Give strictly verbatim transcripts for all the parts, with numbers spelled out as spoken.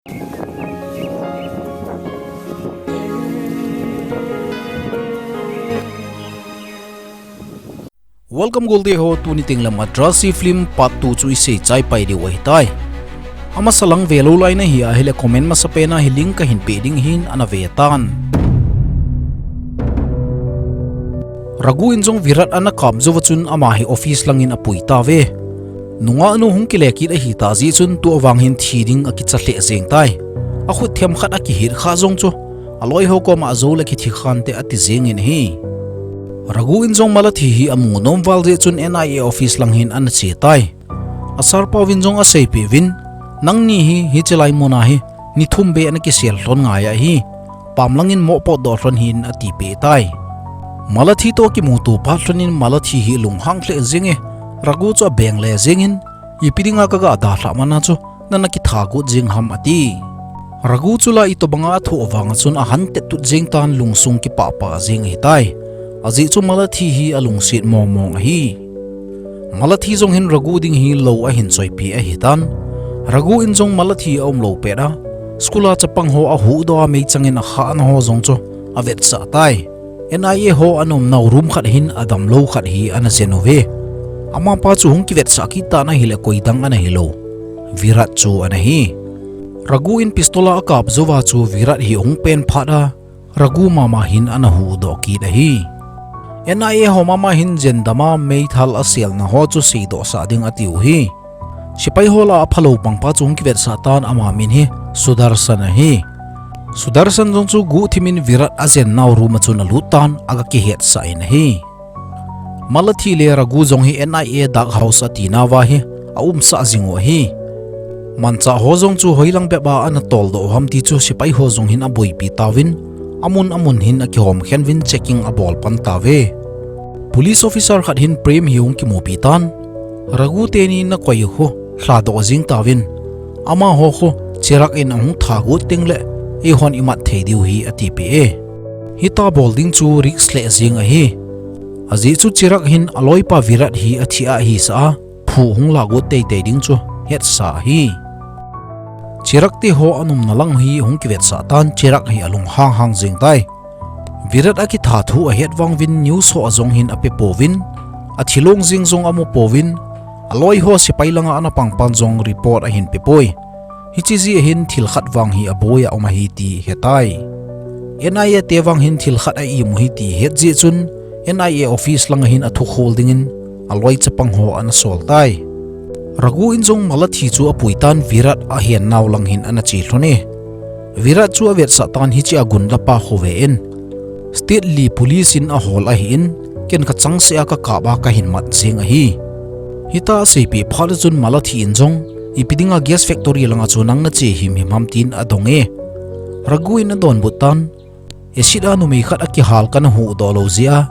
Welcome Goldie ho, tuni teng le Madrasi film part two chu isei chai pai diu ahitai. Amasa lang ve lou lai nahi ahile comment masapen a hi link kahin pe ding ahin ana ve tan. Raghu in jong Virat ana kap jou va chun ama hi office langin apui tauve. Nungah nu hung kile kit ahitah jeh chun tua vang hin thi ding akicha lheh jeng tai. Akhut themkhat akihet kha jong chu aloi ho koma ajou le kithi khante ati jengin ahi. Raghu in jong Malathi hi amu nom val jeh chun N I A office lang hin ana che tai. A sir pa vin jong aseipeh uvin, nangni hi hiche lai muna hi ni thum beh ana kisel lhon ngai ahi. Pam langin moh potdoh lhon hih in atipeh tai. Malathi toh akimuto phat lhonin Malathi hi lunghang lheh jenge, Raghu chu abeng le jengin, ipi dinga kaga dalhah mana chu nana kitha got jeng ham ati. Raghu chu la itobanga athoh vanga chun ahan tettut jeng tan, lungsung kipahpah jeng ahitai. Ajeh chu Malathi hi alungset mongmong ahi. Malathi jong hin Raghu ding hi lou ahin choipeh ahitan. Raghu in jong Malathi aumlou pet a, school a chapang ho ahuhdoh a meichangin akhahna ho jong chu avetsah tai. N I A ho ana umnau room khat hin adamlou khat hi ana jen uve. Amapa chu hung kivetsah kit tan ahile koidang ana hilou, Virat chu ana hi. Raghu in pistol a akap jouva chu Virat hi ahung pen phat a, Raghu mama hin ana huhdoh kit ahi. N I A ho mama hin jendama meithal aselna ho chu seidohsah ding atiu hi. Sepai ho lah a aphalou pangpa chu hung kivetsah tan, ama min hi Sudarshan ahi. Sudarshan jong chu guhthimin Virat ajennau room a chun alut tan, aga kihetsah in ahi. Malathi le Raghu jong hi N I A dark house atinauva hi aumsah jing u ahi. Manchah ho jong chu hoilang bep a ana toldoh u ham ti chu sepai ho jong hin aboipi tauvin, amun amun hin akihom khen uvin checking abol pan tauve. Police officer khat hin Prem hi hung kimupi tan, Raghu teni nakoi u khu lhadoh jing tauvin, amaho khu Chirag in ahung tha got tengle eihon imat thei diu hi atipeh e. Hitia bol ding chu risk lheh jeng ahi. Ajeh chu Chirag hin aloipa Virat hi athi a ahisah a, phu hung lagot teitei ding chu hetsa ahi. Chirag te ho ana umna lang hi hung kivetsah tan, Chirag hi alunghang hang jeng tai. Virat akitha thu ahet vang uvin news ho a jong hin ape pouvin, athilong jeng jong amu pouvin, aloi ho sepai langa ana pangpan jong report ahin pe poi. Hiche jeh a hin thil khat vang hi aboi a um ahi ti hetai. N I A te vang hin thil khat a-im u hi ti het jeh chun N I A office langa hin athukhol dingin aloi chapang ho ana sol tai. Raghu in jong Malathi chu apui tan, Virat ahennau lang hin ana che lhon e. Virat chu avetsah tan, hiche a gunda pa khu ve in, State li police in ahol ahin, ken kachangseh a kakap a kahin mat jeng ahi. Hitia aseipeh phat chun Malathi in jong, ipi dinga gas factory langa chu nang nache himhim ham tin adong e. Raghu in adonbut tan, acid a numei khat akihal kana huhdoh lou jeh a,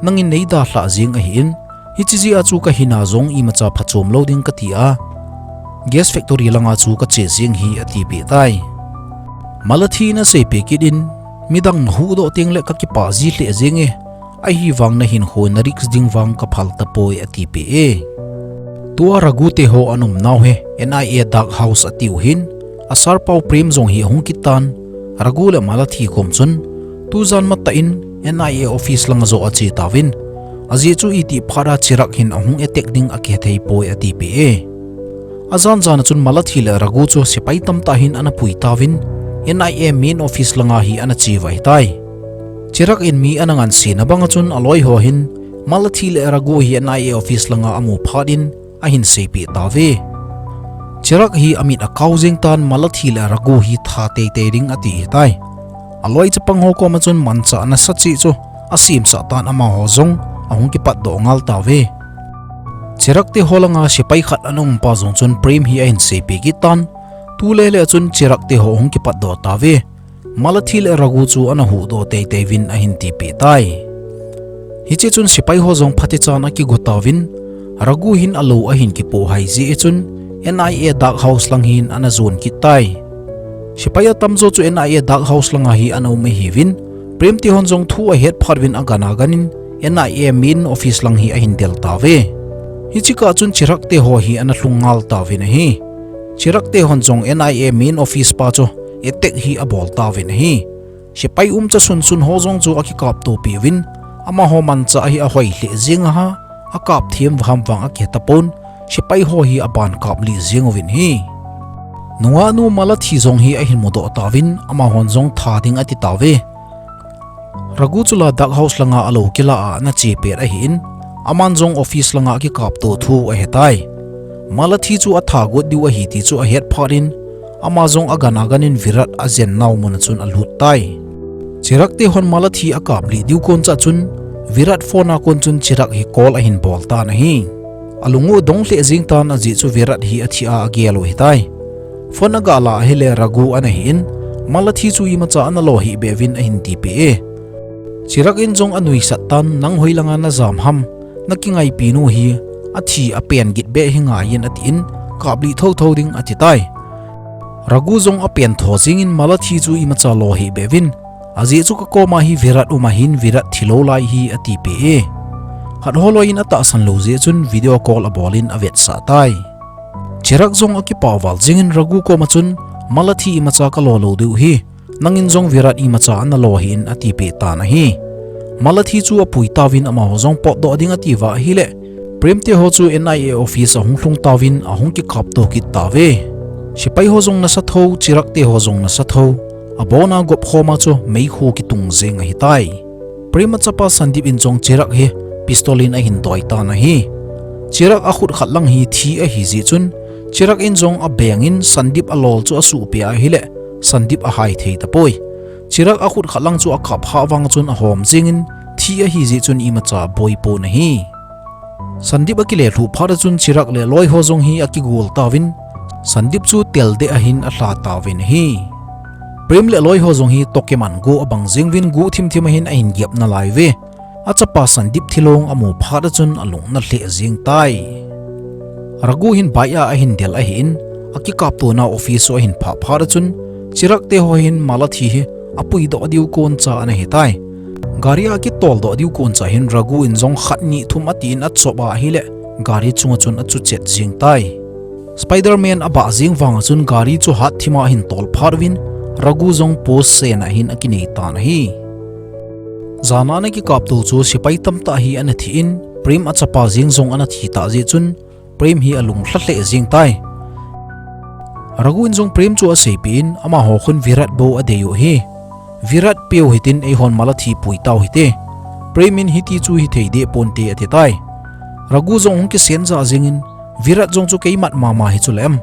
nangin neidalhah jeng ahin, hiche jeh a chu kahina jong imacha phachom lou ding kati a, gas factory langa chu kache jeng hi atipeh tai. Malathi in aseipeh kit in, midang nahuhdoh tengle kakipah ji lheh jeng e, ahivang nahinkho narisk ding vang kaphal tapoi atipeh e. Tua Raghu te ho ana umnau hi N I A dark house atiu hin, a sir pau Prem jong hi ahung kit tan, Raghu le Malathi kom chun, tujan matah in N I A office langa joh ache tauvin, ajeh chu itih phat a Chirag hin ahung attack ding akihethei poi atipeh e. Ajan jan a chun Malathi le Raghu chu sepai tamtah hin ana pui tauvin, N I A main office langa hi ana che uva ahitai. Chirag in mi ana ngansena banga chun aloi ho hin, Malathi le Raghu hi N I A office langa amu phat in ahin seipeh tauve. Chirag hi amit akau jeng tan, Malathi le Raghu hi tha teitei ding ati ahitai. Aloi chapang ho koma chun manchah nasa cheh chu asemsah tan, amaho jong ahung kipatdoh ngal tauve. Chirag te ho langa sepai khat ana umpa jong chun Prem hi ahin seipeh kit tan, tulele a chun Chirag te ho ahung kipatdoh tauve. Malathi le Raghu chu ana huhdoh teitei uvin ahin tipeh tai. Hiche chun sepai ho jong phatechan akigo tauvin, Raghu hin alou ahin kipohhai jeh chun N I A dark house lang hin ana jon kit tai. Sepai atamjo chu N I A dark house langa hi ana um ahiuvin, Prem te hon jong thu ahet phat uvin agan aganin N I A main office lang hi ahin del tauve. Hiche kah chun Chirag te ho hi ana lhung ngal tauvin ahi. Chirag te hon jong N I A main office pa chu attack hi abol tauvin ahi. Sepai umcha sunsun ho jong chu akikapto piuvin, amaho manchah hi ahoi lheh jeng a, akap them ham vang akihe tapon, sepai ho hi aban kap lih jeng uvin ahi. Nungah nu Malathi jong hi ahin mudoh tauvin, amahon jong tha ding ati tauve. Raghu chu Ladakh house langa alou kila a ana che pet ahin, aman jong office langa akikapto thu ahetai. Malathi chu atha got diu ahi ti chu ahet phat in, ama jong agan agan in Virat ajen nau mun a chun alut tai. Chirag te hon Malathi akap lih diu kon chah chun, Virat phone a kon chun Chirag hi call ahin bol tan ahi. Alung u adong lheh jeng tan, ajeh chu Virat hi athi a agel u ahitai. Phone aga la ahile Raghu ana hin, Malathi chu imacha ana lo hih be uvin ahin tipeh e. Chirag in jong anuisat tan, nang hoilanga najam ham, nakingaipi nu hi athi apen git beh hi ngai in atin, kap lih thotho ding ati tai. Raghu jong apen tho jeng in, Malathi chu imacha lo hih be uvin, ajeh chu kakoma hi Virat um ahin, Virat thilou lai hi atipeh e. Khat ho loi in atahsan lou jeh chun video call abol in avetsah tai. Chirag jong akipah val jeng in Raghu koma chun, Malathi imacha kalo lou diu ahi, nangin jong Virat imacha ana lo hih in atipeh tan ahi. Malathi chu apui tauvin amaho jong potdoh ding ati uva ahile, Prem te ho chu N I A office ahung lhung tauvin ahung kikapto kit tauve. Sepai ho jong nasa tho, Chirag te ho jong nasa tho, abona gop khoma chu meikhu kitung jeng ahitai. Prem achapa Sandip in jong Chirag hi pistol in ahin doi tan ahi. Chirag akhut khat lang hi thi ahi jeh chun, Chirag in jong abeng in Sandip alol chu asuhpeh ahile, Sandip ahai thei tapoi. Chirag akhut khat lang chu akap hah vang chun ahom jeng in, thi ahi jeh chun imacha boi pon ahi. Sandip akile lhuh phat a chun Chirag le loi ho jong hi akigol tauvin, Sandip chu tel deh ahin alha tauvin ahi. Prem le loi ho jong hi toh kiman go abang jeng uvin, guhthim thim ahin ahin gep nalai uve. Achapa Sandip thilong amu phat a chun alung ana lheh jeng tai. Raghu hin bike a ahin del ahin, akikapto nau office chu ahin phah phat a chun, Chirag te ho hin Malathi hi apuidoh diu kon chah ana hitai. Gari a akitoldoh diu kon chah hin Raghu in jong khat ni thum atin achop a ahile, gari chunga chun achuchet jeng tai. Spiderman abah jeng vang a chun gari chu hat thim a ahin tol phat uvin, Raghu jong post sen a hin akinei tan ahi. Jan a ana kikapto chu sepai tamtah hi ana thi in, Prem achapa jeng jong ana thi tah jeh chun, Prem hi alung lha lheh jeng tai. Raghu in jong Prem chu aseipeh in, amaho khun Virat bou adei u ahi. Virat peu hitin eihon Malathi pui tau hite. Prem in hiti chu hithei deh ponte ati tai. Raghu jong hung kisen jah jeng in, Virat jong chu keimat mama hi chule em.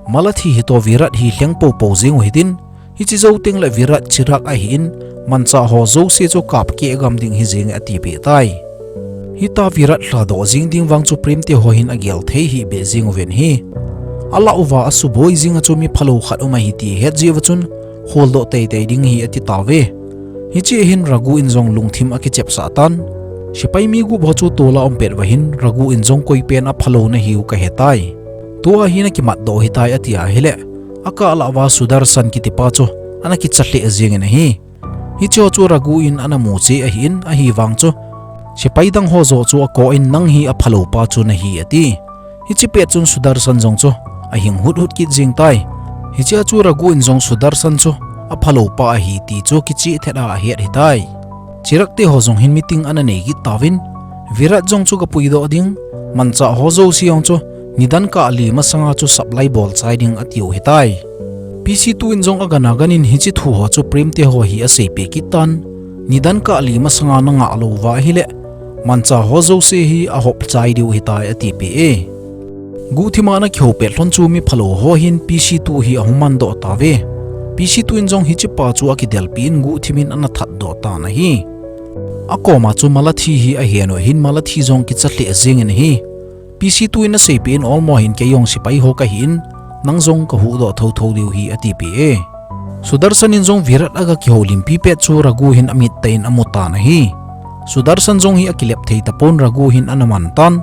Malathi hi toh Virat hi lheng popo jeng u hitin, hiche jou teng le Virat Chirag ahin, manchah ho jouse chu kap keh gam ding hi jeng e atipeh tai. Hitia Virat lhadoh jeng ding vang chu Prem te ho hin agel thei hih beh jeng uvin ahi. Alah uva asuboi jeng a chu mi phalou khat um ahi ti ahet jeh uva chun, kholdoh teitei ding ahi ati tauve. Hiche a hin Raghu in jong lungthim akichepsah tan. Sepai mi gup ho chu tola um pet uva hin Raghu in jong koi pen aphalou nahiu kahetai. Tua hin akimatdoh hitai ati ahile, akah lah uva Sudarshan kitipa chu ana kicha lheh jeng in ahi. Hicheho chu Raghu in ana mu cheh ahin, ahivang chu sepai dang ho joh chu akou in, nang hi aphalou pa chu nahi ati. Hiche pet chun Sudarshan jong chu ahing huthut kit jeng tai. Hichea chu Raghu in jong Sudarshan chu aphalou pa ahi ti chu kicheh thet a ahet hitai. Chirag te ho jong hin meeting ana nei kit tauvin, Virat jong chu gapuidoh ding, manchah ho jouse jong chu nidan kah li masanga chu supply bol chai ding atiu hitai. P C two in jong agan agan in hiche thu ho chu Prem te ho hi aseipeh kit tan, nidan kah li masanga nangah lou uva ahile, manchah ho jouse hi ahop chai diu hitai atipeh e. Guhthim a ana kihou pet lhon chu mi phalou ho hin P C two hi ahung mandoh tauve. P C two in jong hichepa chu akidelpi in guhthim in ana thatdoh tan ahi. Akoma chu Malathi hi ahen u ahin, Malathi jong kicha lheh jeng in ahi. P C two in aseipeh in, olmo hin kei jong sepai ho kahin, nang jong kahuhdoh thotho diu ahi atipeh e. Sudarshan in jong Virat aga kihoulimpi pet chu Raghu hin amit tah in amu tan ahi. Sudarshan jong hi akilep thei tapon, Raghu hin ana man tan.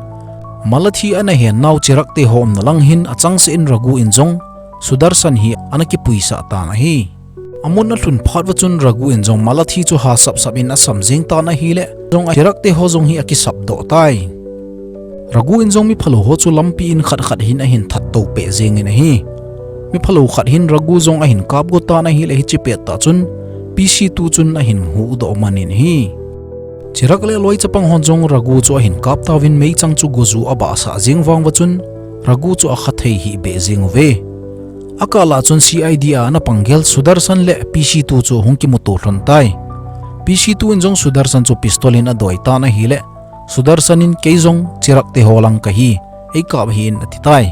Malathi ana hen nau Chirag te ho umna lang hin achangseh in Raghu in jong Sudarshan hi ana kipuisah tan ahi. Amun alhun phat uva chun Raghu in jong Malathi chu ha sapsap in asam jeng tan ahile, jong Chirag te ho jong hi akisapdoh tai. Raghu in jong miphalou ho chu lampi in khat khat hin ahin that to peh jeng in ahi. Miphalou khat hin Raghu jong ahin kap go tan ahileh hiche pettah chun P C two chun ahin huhdoh man in ahi. Chirag le aloi chapang hon jong Raghu chu ahin kap tauvin meichang chu goju abahsah jeng vang uva chun Raghu chu akha thei hih beh jeng uve. Akah lah chun C I D a ana pang gel Sudarshan le P C two chu hung kimuto lhon tai. P C two in jong Sudarshan chu pistol in adoi tan ahileh Sudarshan in kei jong Chirag te ho lang kahi, eikap hih in ati tai.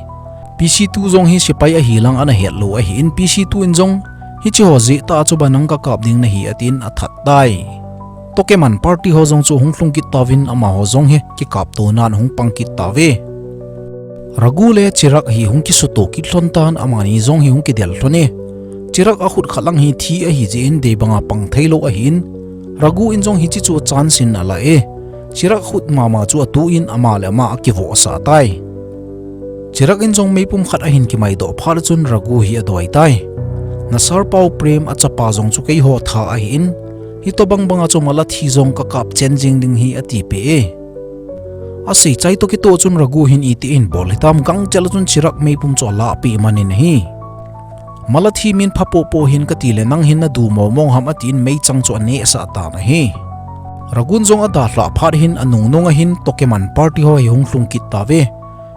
P C two jong hi sepai ahi lang ana het lou ahin P C two in jong hiche ho jeh tah a chu ba nang kakap ding nahi atin athat tai. Tokeman party ho jong chu hung lhung kit tauvin amaho jong hi kikapto nan hung pang kit tauve. Raghu le Chirag hi hung kisuto kit lhon tan amani jong hi hung kidel lhon e. Chirag akhut khat lang hi thi ahi jeh in dei banga pang thei lou ahin Raghu in jong hiche chu chance in alah e. Chirag khut mama chu atuh in ama le ama akivohsah tai. Chirag in jong meipum khat ahin kimaidoh phat chun Raghu hi adoi tai. Na sir pau Prem achapa jong chu keiho tha ahin, hitobang banga chu Malathi jong kakap chen jeng ding hi atipeh e. Asei chai toh kitoh chun Raghu hin iti ahin bol hitam gangchel a chun Chirag meipum chu alahpeh man in ahi. Malathi min pha popo hin kati le nang hin nadu momong ham atin meichang chu anehsah tan ahi. Raghu in jong adalhah phat hin anungnung a hin Tokeman party ho hi hung lhung kit tauve.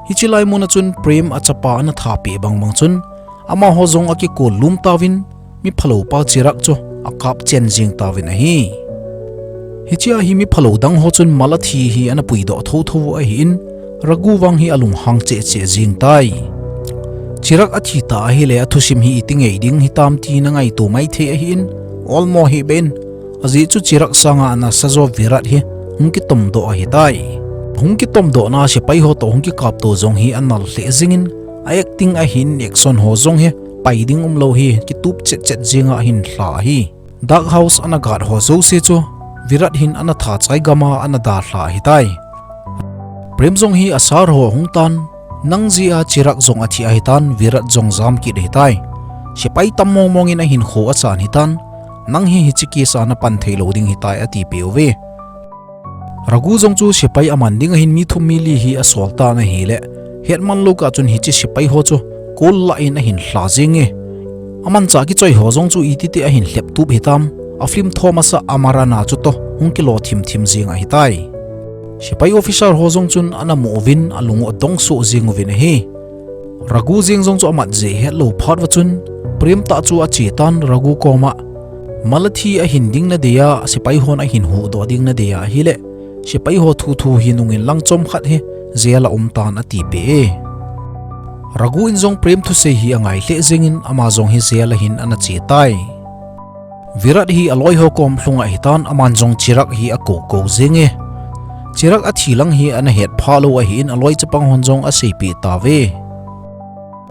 Hiche lai mun a chun Prem achapa ana thapeh bangbang chun amaho jong akikol lum tauvin miphalou pa Chirag chu akap chen jeng tauvin ahi. Hichea hi miphalou dang ho chun Malathi hi ana puidoh thotho u ahin Raghu vang hi alunghang cheh cheh jeng tai. Chirag athi ta ahile athusim hi iti ngei ding hitam ti na ngaito maithei ahin olmo hih beh in ajeh chu Chirag sanga ana sajo Virat hi hung kitomdoh ahitai. Hung kitomdohna sepai ho toh hung kikapto jong hi anal lheh jeng in a acting ahin action ho jong hi pai ding umlou hi kitup chet chet jenga ahin lha ahi. Dark House ana guard ho jouse chu Virat hin ana tha chai gama ana dalha ahitai. Prem jong hi a sir ho ahung tan, nang jeh a Chirag jong athi ahitan, Virat jong jam kit ahitai. Sepai tam mong mong in ahinkho achan hitan, nang hi hiche case a napan thei lou ding ahitai atipeh uve. Raghu jong chu sepai aman ding ahin mi thum mi li hi asol tan ahile, hetman lou kah chun hiche sepai ho chu kol lah in ahin lha jeng e. Amanchah kichoi ho jong chu iti ti ahin lhep tup hitam, a film tho masa Amarana chu toh hung kilo thim thim jeng ahitai. Sepai officer ho jong chun ana mu uvin alung u adong soh jeng uvin ahi. Raghu jeng jong chu amat jeh hetlou phat uva chun Prem tah chu ache tan Raghu koma, Malathi ahin ding nadei a, sepai hon ahin huhdoh ding nadei a ahile, sepai ho thu thu hi nungin lang chomkhat hi jail a um tan atipeh e. Raghu in jong Prem thusei hi angai lheh jeng in ama jong hi jail a hin ana che tai. Virat hi aloi ho kom lhung ahitan, aman jong Chirag hi akou kou jeng e. Chirag athi lang hi ana het phah lou ahin aloi chapang hon jong aseipeh tauve.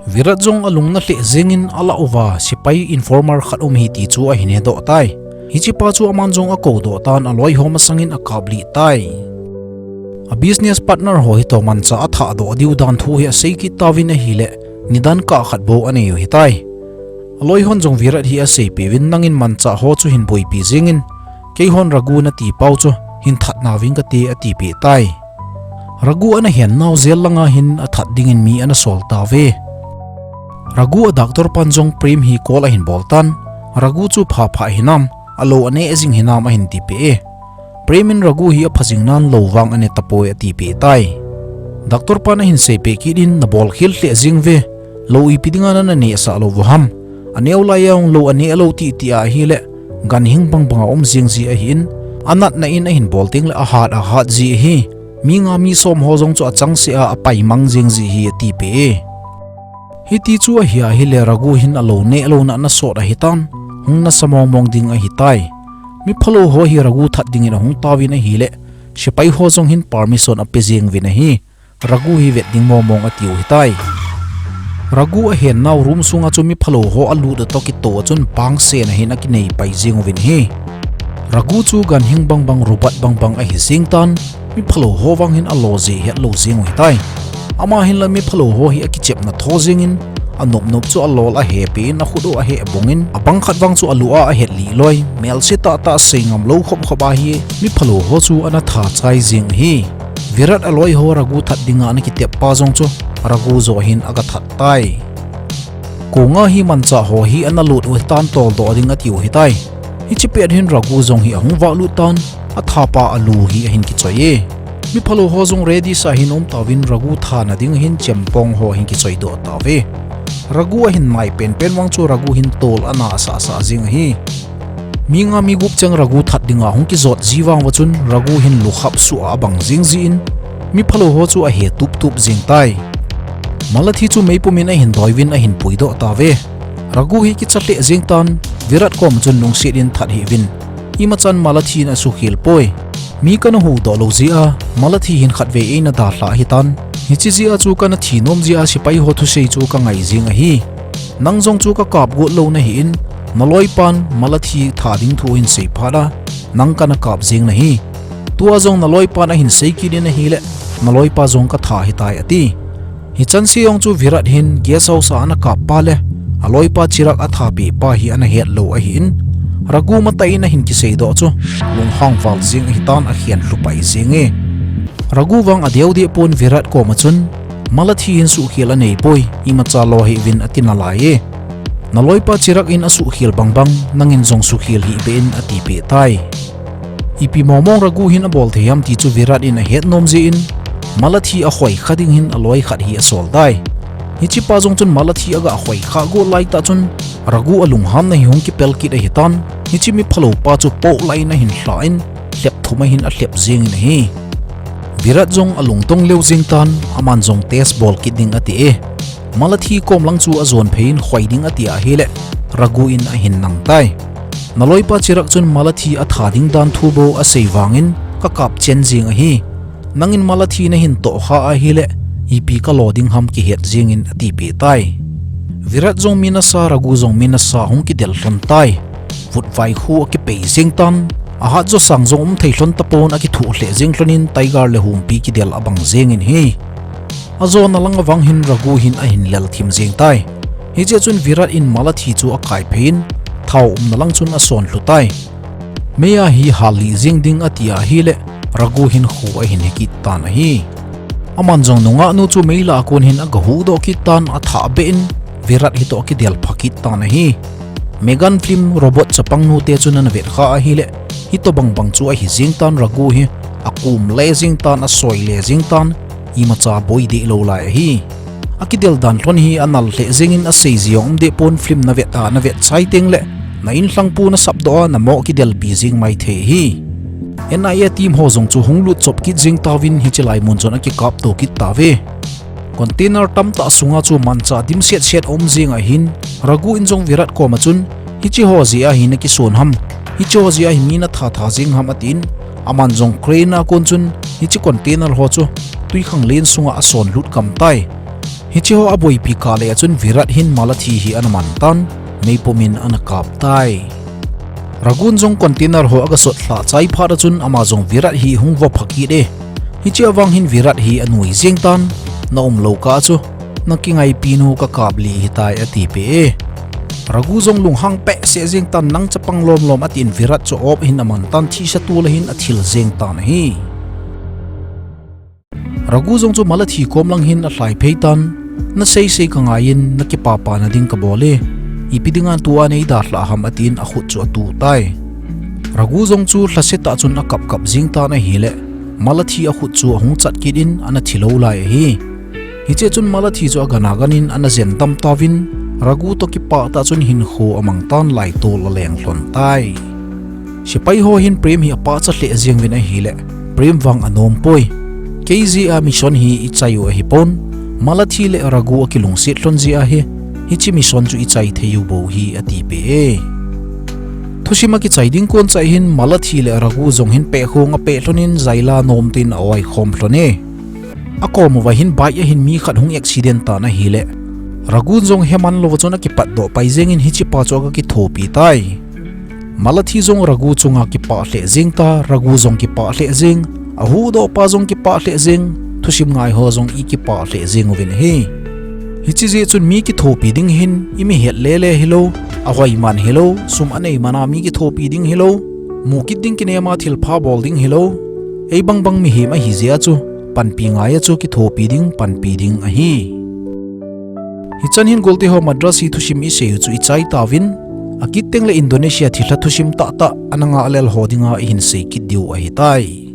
Virat jong alung na lheh jeng in alah uva sepai informer khat um ahi ti chu ahin hedoh tai. Hichepa chu aman jong akoudoh tan aloi ho masang in akaplih tai. A business partner ho hitoh manchah athahdoh diu dan thu hi asei kit tauvin ahile, nidan kah khat bou anei u ahitai. Aloi hon jong Virat hi aseipeh uvin, nangin manchah ho chu hin boipi jeng in, keihon Raghu nati pau chu hin that nauving kate atipeh tai. Raghu ana hennau jail langa hin athat dingin mi ana sol tauve. Raghu a doctor pan jong Prem hi call ahin bol tan, Raghu chu pha pha hinam, alou aneh jing hinam ahin tipeh e. Prem in Raghu hi apha jing nan lou vang ane tapoi atipeh tai. Doctor pan ahin seipeh kit in, nabol khel lheh jeng uve, lou ipi dinga nana nehsah lou u ham. Aneo laiya jong lou aneh lou titi ahile, ganhing bang banga um jeng ji ahin, anatna in ahin bol tengle ahat ahat ji ahi. Mi nga mi som ho jong chu achangseh a apaimang jeng ji ahi atipeh e. Hiti chu ahi ahile Raghu hin alou neh louna ana sot ahitan, hung nasa mong mong ding ahitai. Miphalou ho hi Raghu that dingin ahung tauvin ahile, sepai ho jong hin permission ape jeng uvin ahi. Raghu hi vet ding mong mong atiu ahitai. Raghu ahennau room sunga chu miphalou ho alut u toh kitoh a chun pangsen a hin akinei pai jeng uvin ahi. Raghu chu ganhing bang bang, robot bang bang ahi jeng tan, miphalou ho vang hin alo jeh hetlou jeng u ahitai. Ama hinla miphalou ho hi akichepna tho jeng in, anop nop chu alol ahepeh in, akhut u aheh bong in, abang khat vang chu alu a ahet lih loi, melse tah tah sei ngam lou khop khop ahi, miphalou ho chu ana tha chai jeng u ahi. Virat aloi ho Raghu that dinga ana kitep pa jong chu Raghu jo hin aga that tai. Konga hi manchah ho hi ana lut u hitan toldoh ding atiu hitai. Hiche pet hin Raghu jong hi ahung vah lut tan, athapa alu hi ahin kichoi e. Miphalou ho jong ready sa hin um tauvin Raghu thana ding hin chempong ho hin kichoi doh tauve. Raghu ahin nai penpen vang chu Raghu hin tol ana sah sah jing ahi. Mi nga mi gup cheng Raghu that dinga hung kijot ji vang uva chun Raghu hin lukhap suh a abang jing jin, miphalou ho chu ahe tup tup jing tai. Malathi chu meipum in ahin doi uvin ahin pui doh tauve. Raghu hi kicha lheh jing tan, Virat kom chun lungset in that hih uvin. Imachan Malathi in asukhel poi. Mi kana huhdoh lou jeh a, Malathi hin khatvei eina dalhah ahitan. Hiche jeh a chu kana thi nom jeh a sepai ho thusei chu ka ngai jing ahi. Nang jong chu ka kap got lou nahi in, naloipan Malathi that ding thu ahin sei phat a, nang kana kap jing nahi. Tua jong naloipan ahin sei kit in ahile, naloipa jong ka that hitai ati. Hichan se jong chu Virat hin guest house a ana kap pa le, aloipa Chirag athat peh pa hi ana het lou ahi in, Raghu matah in ahin kisei doh chu, lunghang val jing ahitan akhen lhu pai jing e. Raghu vang adeu deh pon Virat kom a chun, Malathi hin suhkhel anei poi, imacha lo hih uvin ati nalai e. Naloipa Chirag in asuhkhel bang bang, nangin jong suhkhel hih beh in ati peh tai. Ipi mong mong Raghu hin abol thei ham ti chu Virat in ahet nom jeh in, Malathi ahoi kha ding hin aloi khat hi asol tai. Hiche pa jong chun Malathi aga hoi kha got lai tah chun, Raghu alunghamna hi hung kipel kit ahitan, hiche miphalou pa chu poh lai in ahin lha in, lhep thum ahin alhep jing in ahi. Virat jong alungdong leu jing tan, aman jong test bol kit ding ati e. Malathi kom lang chu ajon phei in hoi ding ati ahile, Raghu in ahin nang tai. Naloipa Chirag chun Malathi athat ding dan thu bou asei vang in ka kap chen jing ahi. Nangin Malathi nahin toh kha ahile, ipi ka lo ding ham kihet jing in ati peh tai. Virat jong mi nasa, Raghu jong mi nasa hung kidel lhon tai. Vutvai khu akipei jing tan, ahat jo sang jong um thei lhon tapon akithuh lheh jing lhon in tiger le humpi kidel abang jing in ahi. Ajona lang avang hin Raghu hin ahin lel thim jing tai. Hiche a chun Virat in Malathi chu akai phei in, thao umna lang chun ason lhu tai. Mei a hi hal lih jing ding ati ahile, Raghu hin khu ahin he kit tan ahi. Aman jong nungah nu chu mei lah a kon hin aga huhdoh kit tan athah beh in, Virat hitoh akidel pha kit tan ahi. Megan film robot chapang nu te chun ana vet kha ahile, hitobang bang chu ahi jing tan Raghu hi, akum le jing tan, asoi le jing tan, imacha boi deh lou lai ahi. Akidel dan lhon hi anal lheh jeng in asei ji jong um deh pon, film na vet a na vet chai teng le, na inlhang pu na sapdoh a na moh kidelpi jing mai thei ahi. N I A team ho jong chu hung lut chop kit jeng tauvin hiche lai mun chun akikap to kit tauve. Container tamtah sunga chu manchah dimset set aum jeng ahin, Raghu in jong Virat koma chun, hiche ho jeh a hi na kisun ham, hiche ho jeh a hi mi na that that jeng ham atin, aman jong crane a kon chun hiche container ho chu twikhanglen sunga ason lut gam tai. Hiche ho aboipi kah le a chun Virat hin Malathi hi ana man tan, meipum in ana kap tai. Raghu in jong container ho aga sot lhah chai phat a chun ama jong Virat hi hung vo pha kit e. Hiche avang hin Virat hi anui jeng tan, na umlou kah chu, na kingaipi nu ka kap lih hitai atipeh e. Raghu jong lunghang peh seh jeng tan, nang chapang lom lom atin Virat chu op hin aman tan, thisa tol a hin athil jeng tan ahi. Raghu jong chu Malathi kom lang hin alhai phei tan, na sei sei ka ngai in, na kipapa na ding ka bol e, ipi dinga tua nei dalhah ham atin akhut chu atu tai. Raghu jong chu lhasetah chun akap kap jeng tan ahile, Malathi akhut chu ahung chat kit in ana thilou lai ahi. Hiche chun Malathi chu agana gan in ana jen dam tauvin, Raghu toh kipah tah chun hinkho amang tan, laitol aleng lhon tai. Sepai ho hin Prem hi apahcha lheh jeng uvin ahile, Prem vang anom poi. Kei jeh a mission hi ichai u ahipon, Malathi le Raghu akilungset lhon jeh a hi, hiche mission chu ichai thei u bou hi atipeh e. Thusim akichai ding kon chai hin Malathi le Raghu jong hin pehkhong apeh lhon in jaila nom tin a-oi khom lhon e. Akom uva hin bike a hin mi khat hung accident tan ahile, Raghu in jong heman louva chun akipatdoh pai jeng in hichepa chu aga kithopi tai. Malathi jong Raghu chunga kipah lheh jeng ta, Raghu jong kipah lheh jeng, ahuhdoh pa jong kipah lheh jeng, thusim ngai ho jong ikipah lheh jeng uvin ahi. Hiche jeh chun mi kithopi ding hin, imi het lele hilou, ahoiman hilou, sum anei mana mi kithopi ding hilou, mu kit ding kinem a thilpha bol ding hilou, ei bang bang mihem ahi jeh a chu, panpi ngai a chu kithopi ding, panpi ding ahi. Hichan hin Golte ho Madrasi thusim isei u chu ichai tauvin, akit tengle Indonesia thilha thusim tahtah ana ngah lel ho dinga ihin sei kit diu ahitai.